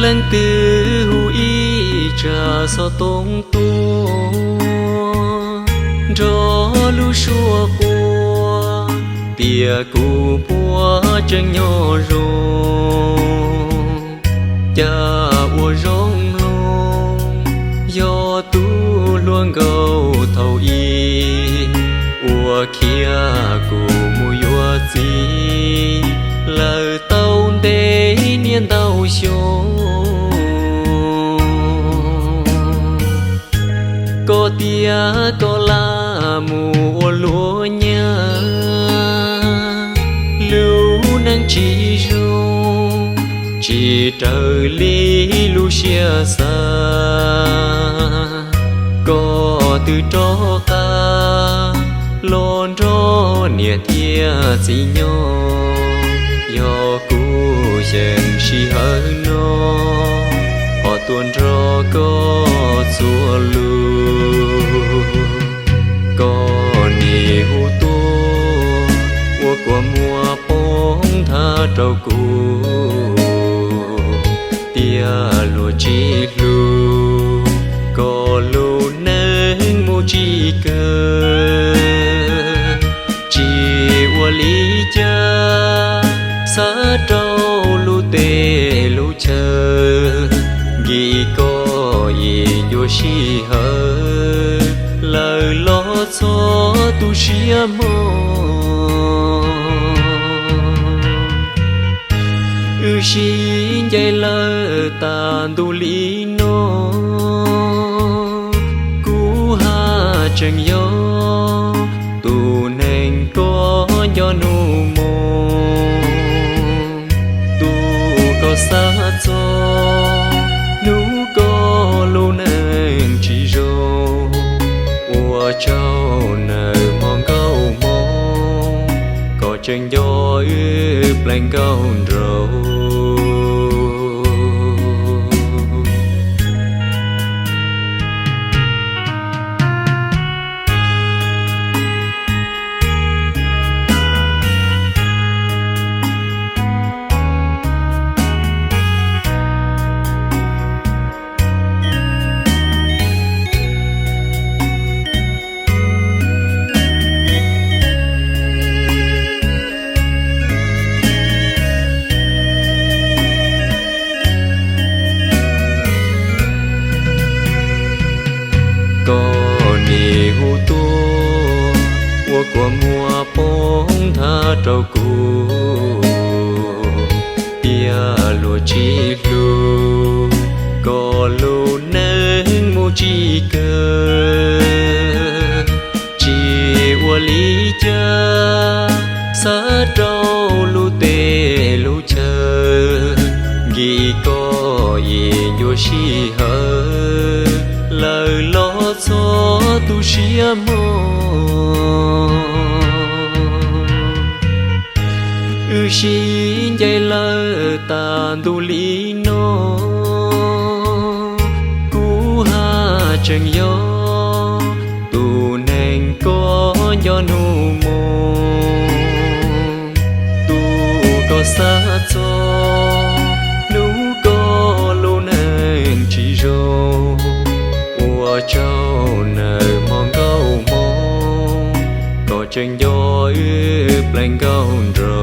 Leej twg hu ib tsam xov tooj tuaj nrog lub suab quaj tias kuv puab tseem nyob zoo. Cas ua zoo mloog yog tus hluas nkauj thaum ub uas khiav kuv mus yuav txiv lawm tau ntev niaj ntau xyoo. Koj tias koj lam mus ua luam nyab, lub neej tsis zoo, tsis raws li lub siab xav. Koj twb rov qab los nrog niam thiab txiv nyob, yog kuv xyeem sij hawm no ho tuaj nrog koj txhua lus. Koj nim hu tuaj ua kua muag poob nthav rau kuv, tias luag tsis hlub, koj lub neej mus tsis kawg. Tsis ua li cas, xav rau lub teb lub chaw, nkim koj ib ncua sij hawm, lawm los txhob tu siab mog. Wb sib ncaim lawm tas ntu li no, kuv haj tseem yog tus neeg koj nco hnub hmo, tus koj xav txog hnub koj lub neej tsis zoo. Ua tsaug nawb hmo nkauj hmoob, koj tseem nco wb pleev nkauj nraug. Koj nim hu tuaj ua kua muag poob nthav rau kuv, tias luag tsis hlub, koj lub neej mus tsis kawg. Tsis ua li cas, xav rau lub teb lub chaw, nkim koj ib ncua sij hawm, lawm los txhob tu siab mog. Wb sib ncaim lawm tas ntu li no, kuv haj tseem yog tus neeg koj nco hnub hmo, tus koj xav txog hnub koj lub neej tsis zoo. Ua tsaug nawb hmo nkauj hmoob, koj tseem nco wb pleev nkauj nraug.